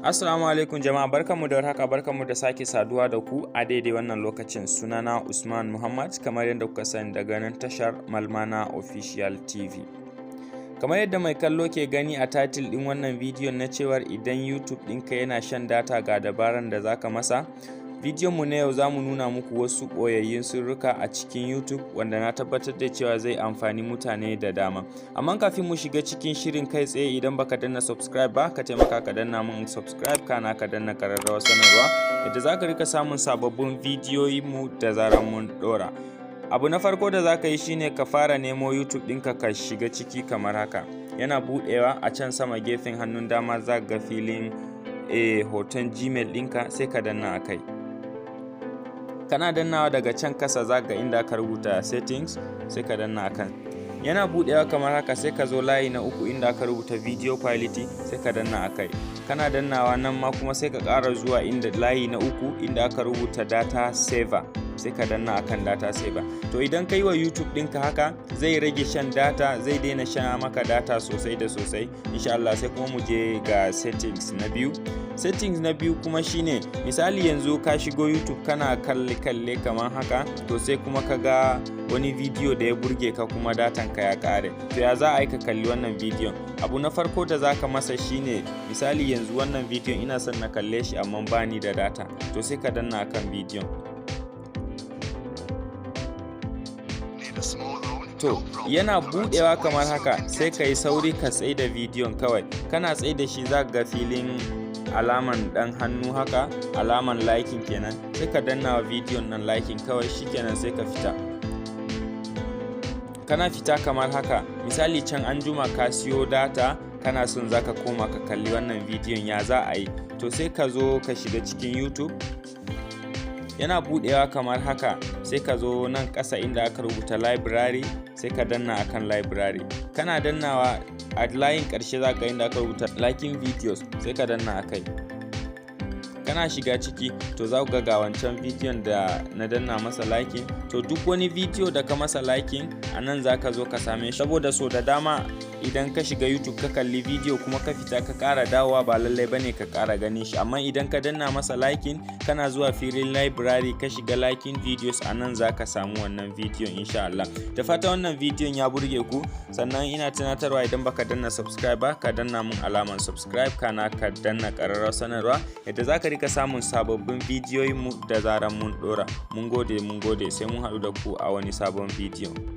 Assalamu alaikum jama'a, barkanmu da warhaka, barkanmu da sake saduwa da ku a daidai wannan lokacin. Sunana Usman Muhammad, kamar yadda kuka sani, daga nan tashar Malmana Official TV. Kamar yadda mai kallo ke gani a title din wannan bidiyon na cewar idan YouTube ɗinka yana shan data, ga dabaran da zaka masa. Bidiyon mu na yau, za mu nuna muku wasu ɓoyayyun sirrika a cikin YouTube wanda na tabbatar da cewa zai amfani mutane da dama. Amma kafin mu shiga cikin shirin kai tsaye, idan baka danna subscribe ba, ka taimaka ka danna mun subscribe, kana ka danna kararrawar sanarwa yadda zaka rika samun sababbin bidiyoyin mu da zarar mun dora. Abu na farko da zaka yi shine ka fara nemo YouTube ɗinka, ka shiga ciki kamar haka. Yana buɗewa, a can sama gefen hannun dama za ga filin hoton Gmail ɗinka, sai ka danna a kai. Kana dannawa, daga can kasa za ga inda aka rubuta "settings", sai ka danna akan. Yana budewa kamar haka, sai ka zo layi na uku inda aka rubuta "video quality", sai ka danna akai. Kana dannawa, nan ma kuma sai ka ƙara zuwa inda layi na uku inda aka rubuta "data saver", sai ka danna akan "data saver". To, idan ka yi wa YouTube ɗinka haka, zai rage shan data, zai daina shan maka data sosai da sosai insha Allah. Sai kuma mu je ga settings na biyu. Settings na biyu kuma shine, misali yanzu ka shigo YouTube kana kalle kalle kamar haka, to sai kuma ka ga wani bidiyo da ya burge ka, kuma datan ka ya kare. To, ya za a yi ka kalli wannan bidiyon? Abu na farko da za ka masa shine, misali yanzu wannan bidiyon ina son na kalle shi amma bani da data, to sai ka danna akan bidiyon. To, yana budewa kamar haka, sai ka yi sauri ka tsaida bidiyon kawai. Kana tsaida shi, za ga filin alaman dan hannu haka, alaman liking kenan, sai ka danna wa bidiyon nan liking kawai, shikenan, sai ka fita. Kana fita kamar haka, misali can an juma ka siyo data, kana son zaka koma ka kalli wannan bidiyon, ya za a yi? To, sai ka zo ka shiga cikin YouTube. Yana budewa kamar haka, sai ka zo nan ƙasa inda aka rubuta "library", sai ka danna akan "library". Kana dannawa, a layin ƙarshe za ka inda aka rubuta "liking videos", sai ka danna akai. Kana shiga ciki, to za ku ga wancan bidiyon da na danna masa liking. To, duk wani bidiyo da ka masa liking a nan, za ka zo ka same shi, saboda so da dama idan ka shiga YouTube ka kalli bidiyo kuma ka fita ka ƙara dawowa, ba lallai bane ka ƙara ganin shi. Amma idan ka danna masa liking, kana zuwa filin "library" ka shiga "liking videos", a nan za ka samu wannan bidiyon insha Allah. Da fata wannan bidiyon ya burge ku. Sannan ina tunatarwa, idan baka danna subscribe ba, ka danna mun alaman subscribe, kana ka danna ƙararrawar sanarwa yadda za ka rika samun sababbin bidiyoyin mu da zaran mun dora. Mun gode, mun gode, sai mun haɗu da ku a wani sabon bidiyon.